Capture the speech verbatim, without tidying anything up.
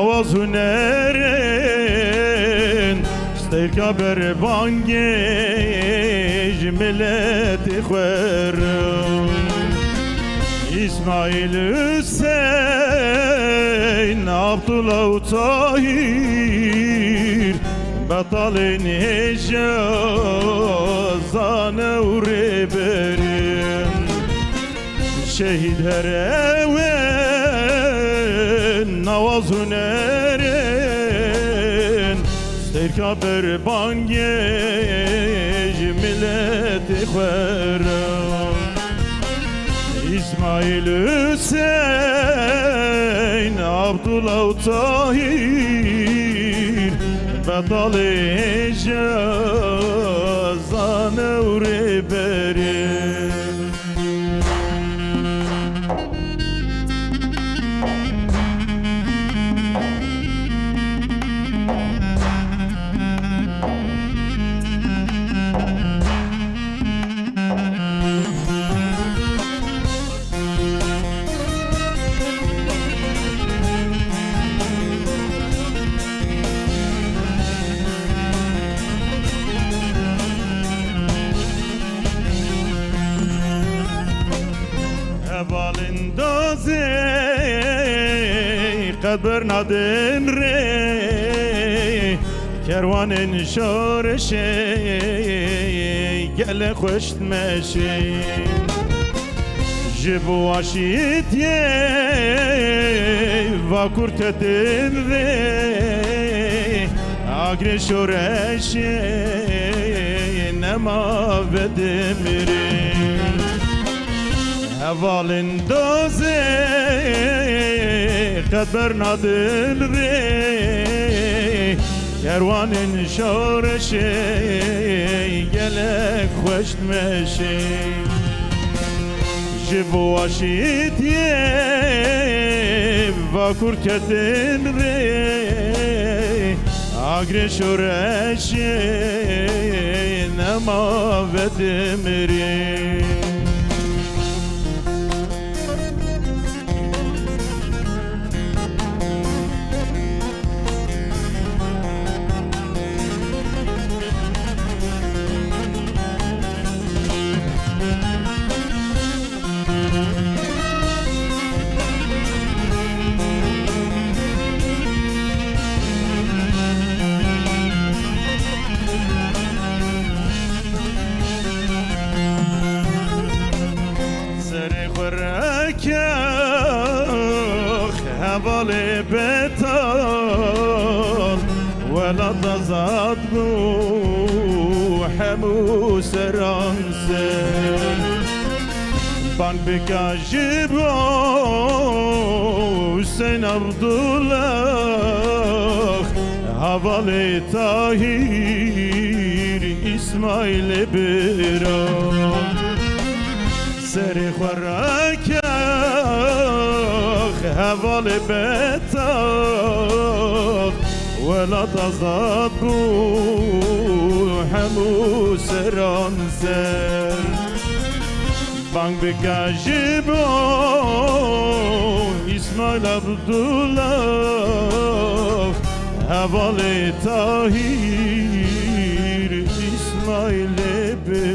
Awaz hunerên stêrka berbangê ji miletê xwe re. Îsmaîl, Hüseyn, Abdullah û Tahîr, betalên hêja, zane û rêberên. Şehîd her ew in, awaz hunerên, stêrka berbangê ji miletê xwe re. Îsmaîl, Hüseyn, Abdullah û Tahîr, betalê hêja, zane û rêberên. Hevalên dozê qet bernadin rê, kerwanên şoreşê gelek xweş dimeşê. Ji bo aşîtiyê vakur tetin rê, agirê şoreşê nema vedimirê. Hevalên dozê qet bernadin rê, kerwanên şoreşê gelek xweş dimeşê. Ji bo aşîtiyê vakur ketin rê, agirê şoreşê nema vedimirê. Serê xwe rekex hevalê betal, welat azad bû hemû seran ser. Bang bika ji bo Hüseyn Abdullah, hevalê Tahîr, Îsmaîlê bira. Serê xwe rakex hevalê betal, welat azad bû hemû seran ser. Bang bike ji bo Îsmaîl Abdullah, hevalê Tahîr, Îsmaîlê bi